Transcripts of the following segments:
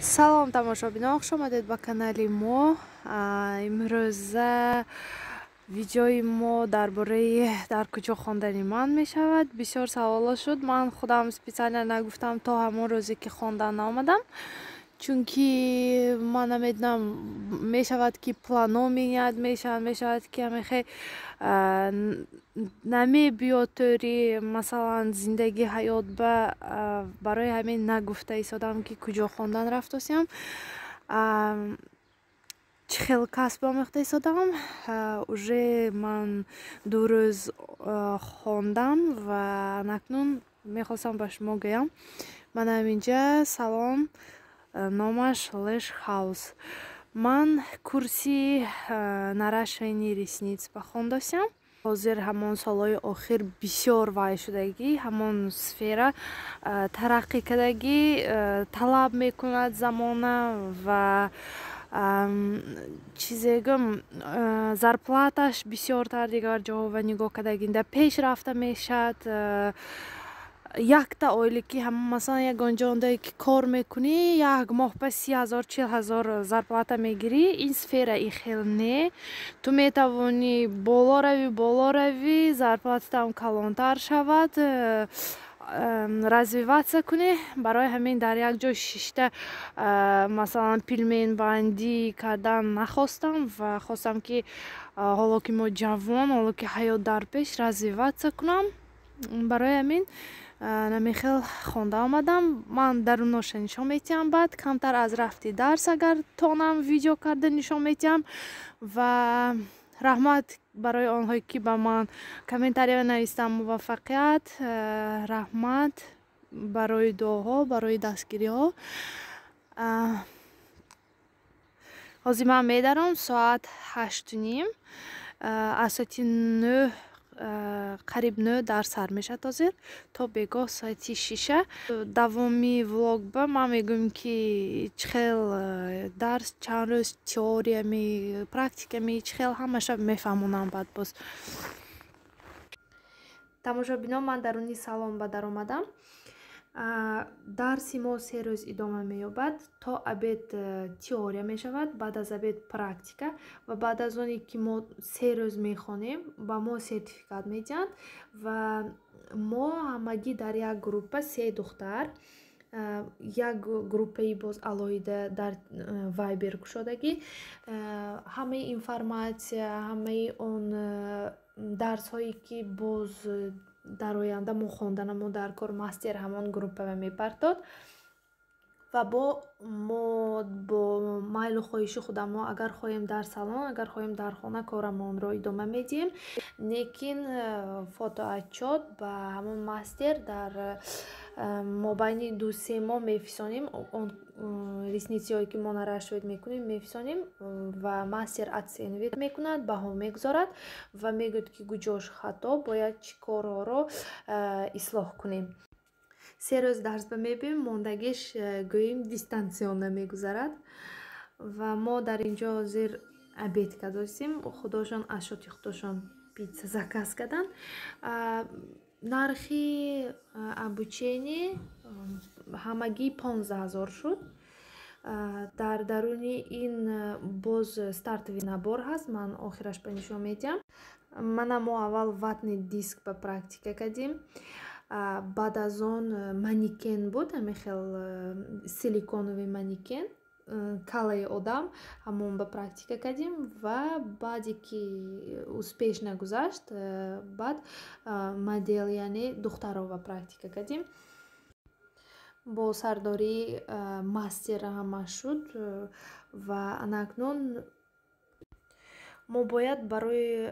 Салом, тамошобинон, хуш омадед ба канали мо. Имрӯза видеои мо дар бораи дар куҷо хондани ман мешавад. Бисёр саволо шуд. Ман худам специально нагуфтам то ҳамон рӯзе, ки хондан наомадам, чунки ман намедонам, мешавад, ки плано меняд мешавад, мешавад, ки ҳамехе намебиёд тӯри, масалан, зиндагӣ, ҳаёт ба. Барои ҳамин нагуфта истодам, ки куҷо хондан рафтосиям, чӣ хел касб омӯхта истодам. Уже ман 2 рӯз хондам ва анакнун мехостам ба шумо гӯям. Манам инҷа салон, номаш Lash House. Ман курси наращивание ресниц ба хондосиям. Ҳозир ҳамон солҳои охир бисёр вай шудагӣ, ҳамон сфера тараққӣ кардагӣ, талаб мекунад замона ва чизе гӯм, зарплаташ бисёртар дигар ҷоҳо ва нигоҳ кардагинда пеш рафта мешавад. Якта оиле ки, масалан, ягон ҷондае ки кор мекунӣ, як моҳ па 30 000, 40 000 зарплата мегирӣ. Ин сфера ин хел не, ту метавонӣ боло равӣ, боло равӣ, зарплататам калонтар шавад, развиваться кунӣ. Барои ҳамин дар як ҷо шишта, масалан, пельменбандӣ кардан нахостам ва хостам, ки ҳоло ки мо ҷавон, ҳоло ки ҳаёт дар пеш, развиваться кунам. Барои ҳамин намехел хонда омадам. Ман даруноша нишон метиҳам, баъд камтар аз рафти дарс, агар тонам, видео карда нишон метиҳам. Ва раҳмат барои онҳое, ки ба ман комментария навистанд «муваффақият». Раҳмат барои дуоҳо, барои дастгириҳо. Ҳозир ман медаром, соат 8:30, аз соати 9, қариб 9 дарс сар мешавад. Ҳозир то бегоҳ соати 6-а. Давоми влогба ман мегӯям, ки чӣ хел дарс, чанд рӯз теориями, практиками, чӣ хел, ҳамаша мефаҳмонам баъд боз. Тамошобинон, ман даруни салон ба даромадам. Дарси мо 3 рӯз идома меёбад. То обед теория мешавад, баъд аз обед практика ва баъд аз оне ки мо 3 рӯз мехонем, ба мо сертификат медиҳанд. Ва мо ҳамагӣ дар як группа се духтар, як группаи боз алоҳида дар Вайбер кушодагӣ. Ҳамаи информатсия, ҳамаи он дарсҳое, ки боз дар оянда мо хонданамо дар кор, мастер ҳамон группа мепартод. Ва бо мо бо майлу хоҳиши худамо, агар хоҳем дар салон, агар хоҳем дар хона корамонро идома медиҳем. Лекин фотоотчёт ба ҳамон мастер дар мобайни 2-3 моҳ мефисонем. Он ресницаҳое, ки мо наращивать мекунем, мефисонем ва мастер оценивать мекунад, баҳо мегузорад ва мегӯяд, ки куҷош хато, бояд чӣ корҳоро ислоҳ кунем. 3 рӯз дарс ба мебием, мондагиш, гӯем, дистанционно мегузарад. Ва мо дар ин ҷо ҳозир обед кардостем. Худошон аз шоти худошон питса заказ карданд. Нархи обучение ҳамагӣ 15 000 шуд. Дар даруни ин боз стартовый набор ҳаст, ман охираш ба нишон медиҳам. Мана, мо аввал ватный диск ба практика кардем, баъд аз он манекен буд, ҳамин хел силиконовый манекен, калаи одам, ҳамон ба практика кардем. Ва баъде ки успешно гузашт, баъд модел, яъне духтаро ба практика кардем. Бо сардории мастер ҳама шуд. Ва анакнун мо бояд барои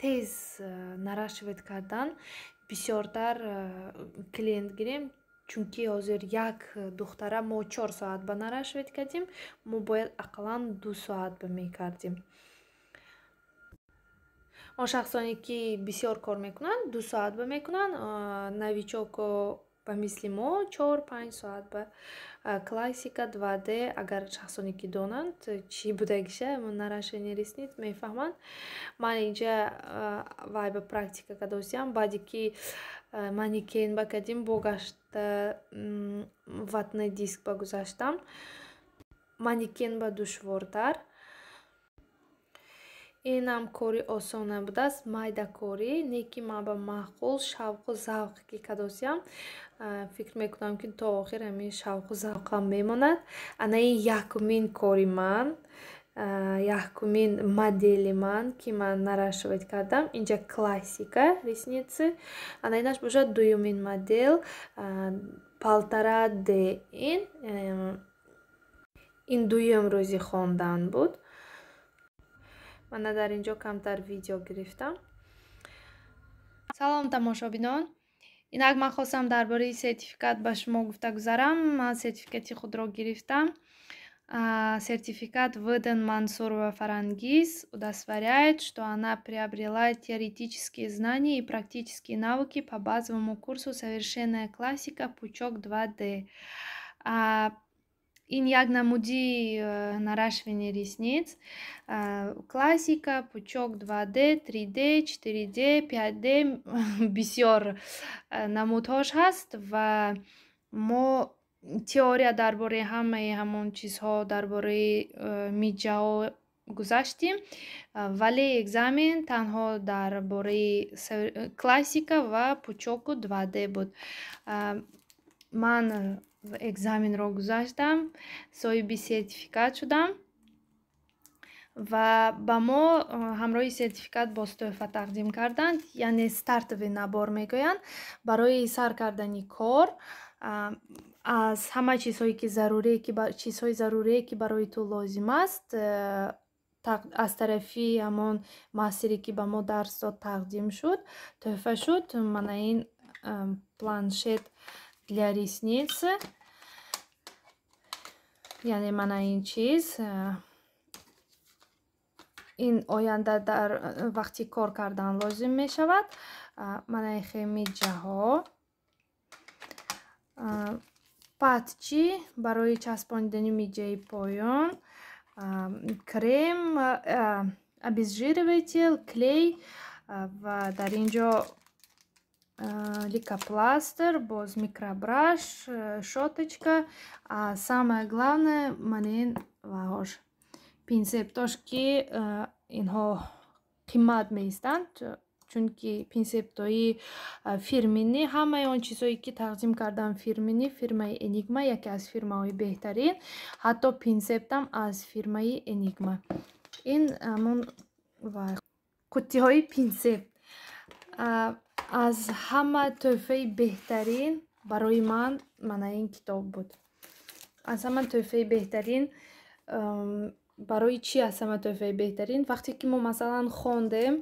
тез наращивать кардан бисёртар клиент гирем, чунки ҳозир як духтара мо 4 соат ба наращивать кардем, мо бояд ақаллан 2 соат ба мекардем. Он шахсоне, ки бисёр кор мекунанд, 2 соат ба мекунанд, новичоко ба мисли мо 4-5 соат ба. Классика 2D, агар шахсоне ки донанд, чӣ будагиша, наращивание ресниц, мефаҳманд. Ман инҷа вай ба практика кардосиям. Баъде ки манекен ба кардем, бо гашт. Ватный диск ба гузаштам. Манекен ба душвортар. Инам кори осон набудааст, майдакорӣ, не ки ман ба маъқул, шавқу завқе ки кадосиям, фикр мекунам, ки то охир ҳамин шавқу завқам мемонад. Ана ин якумин кори ман, якумин модели ман, ки ман наращивать кардам. Инҷа классика ресницы, ана инаш бошад дуюмин модел, 1,5 D. Ин дуюм рӯзи хондан буд. Мана дар ин ҷо камтар видео гирифтам. Салом, тамошобинон! Инак ман хостам дар бораи сертификат ба шумо гуфта гузарам. Ман сертификати худро гирифтам. Сертификат выдан Мансурова Фарангиз, удостоверяет, что она приобрела теоретические знания и практические навыки по базовому курсу «Совершенная классика. Пучок 2D». Ин як намуди наращивания ресниц: классика, пучок 2D, 3D, 4D, 5D, бисёр намудҳош ҳаст. Ва мо теория дар бораи ҳамаи ҳамон чизҳо, дар бораи миҷаҳо гузаштем, вале экзамен танҳо дар бораи классика ва пучоку 2D буд. Ман экзаменро гузаштам, соҳиби сертификат шудам ва ба мо ҳамроҳи сертификат боз тӯҳфа тақдим карданд, яъне стартовый набор мегӯянд. Барои сар кардани кор аз ҳама чизҳое ки зарурие, ки чизҳои зарурие, ки барои ту лозим аст, аз тарафи ҳамон мастере, ки ба мо дарс дод, тақдим шуд, тӯҳфа шуд. Мана ин планшет для ресниц, яъне мана ин чиз, ин оянда дар вақти кор кардан лозим мешавад. Мана ин хел миҷаҳо, патчи барои часпонидани миҷаи поён, крем обезжириватель, клей ва дар ин ҷо лейкопластырь, боз микробраш, щёточка, самое главное, мана ин ваҳош, пинсетош, ки инҳо қимат меистанд, чунки пинсетҳои фирменный. Ҳамаи он чизҳое, ки тақдим кардам, фирменный, фирмаи Энигма, яке аз фирмаҳои беҳтарин. Ҳатто пинсетам аз фирмаи Энигма. Ин ҳамон қуттиҳои пинсет. Аз ҳама тӯҳфаи беҳтарин барои ман мана ин китоб буд. Аз ҳама тӯҳфаи беҳтарин. Барои чӣ аз ҳама тӯҳфаи беҳтарин? Вақте ки мо, масалан, хондем,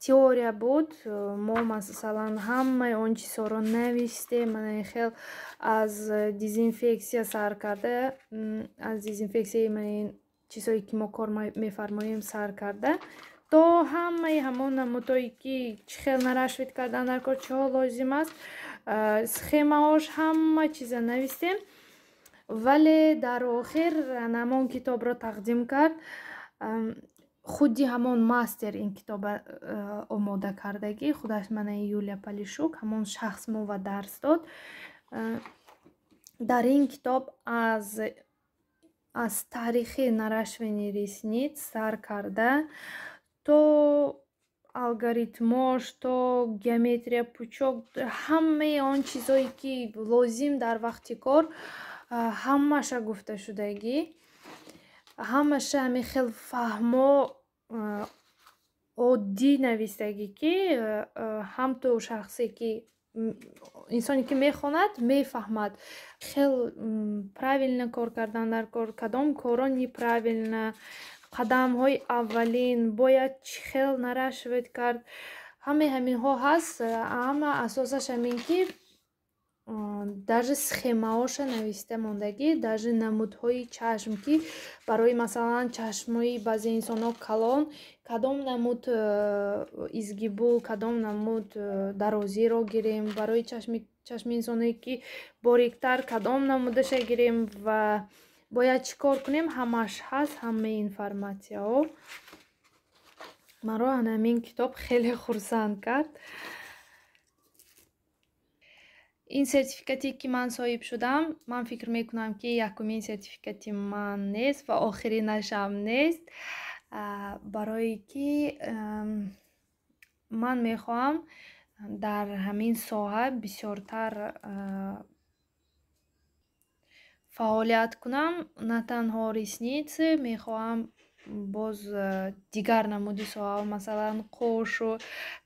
теория буд, мо, масалан, ҳамаи он чизҳоро навиштем, мана ин хел аз дезинфексия сар карда, аз дезинфексияи мана ин чизҳое, ки мо кор мефармоем, сар карда то ҳамаи ҳамон намудҳое, ки чӣ хел наращивать кардан дар кор, чиҳо лозим аст, схемаҳош, ҳама чиза навистем. Вале дар охир ҳамон китобро тақдим кард худи ҳамон мастер. Ин китоба омода кардагӣ худаш мана Юлия Полишук, ҳамон шахс мова дарс дод. Дар ин китоб аз таърихи наращивания ресниц сар карда то алгоритмош, то геометрия пучок, ҳамаи он чизҳое, ки лозим дар вақти кор, ҳамаша гуфта шудагӣ, ҳамаша ҳамин хел фаҳмо, оддӣ навистагӣ, ки ҳам ту шахсе ки, инсоне ки мехонад, мефаҳмад, хел правильно кор кардан дар кор, кадом корро неправильно, қадамҳои аввалин бояд чӣ хел наращивать кард, ҳамаи ҳаминҳо ҳаст. Ҳама асосаш ҳамин, ки даже схемаҳоша нависта мондагӣ, даже намудҳои чашм, ки барои, масалан, чашмҳои баъзе инсонҳо калон, кадом намуд изгибу, кадом намуд дарозиро гирем, барои чашми инсоное, ки бориктар, кадом намудаша гирем ва бояд чӣ кор кунем, ҳамаш ҳаст, ҳамаи информатсияҳо. Маро ана ҳамин китоб хеле хурсанд кард. Ин сертификате, ки ман соҳиб шудам, ман фикр мекунам, ки якумин сертификати ман нест ва охиринашам нест, барое ки ман мехоҳам дар ҳамин соҳа бисёртар фаъолият кунам. На танҳо ресницы, мехоҳам боз дигар намуди соҳаҳо, масалан, қошу,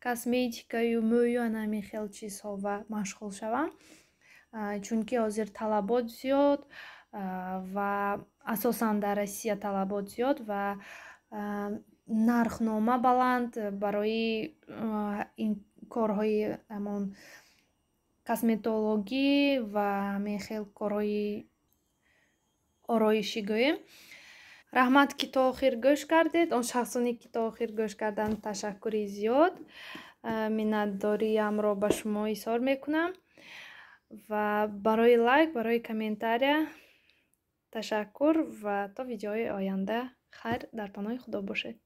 косметикаю, мӯю, ана ҳамин хел чизҳо ва машғул шавам, чунки ҳозир талабот зиёд ва асосан дар Россия талабот зиёд ва нархнома баланд барои ин корҳои ҳамон косметологӣ ва ҳамин хел корҳои ороишӣ гӯем. Раҳмат, ки то охир гӯш кардед. Он шахсоне, ки то охир гӯш карданд, ташаккури зиёд. Миннатдориамро ба шумо изҳор мекунам ва барои лайк, барои комментария ташаккур ва то видеои оянда хайр, дар паноҳи Худо бошед.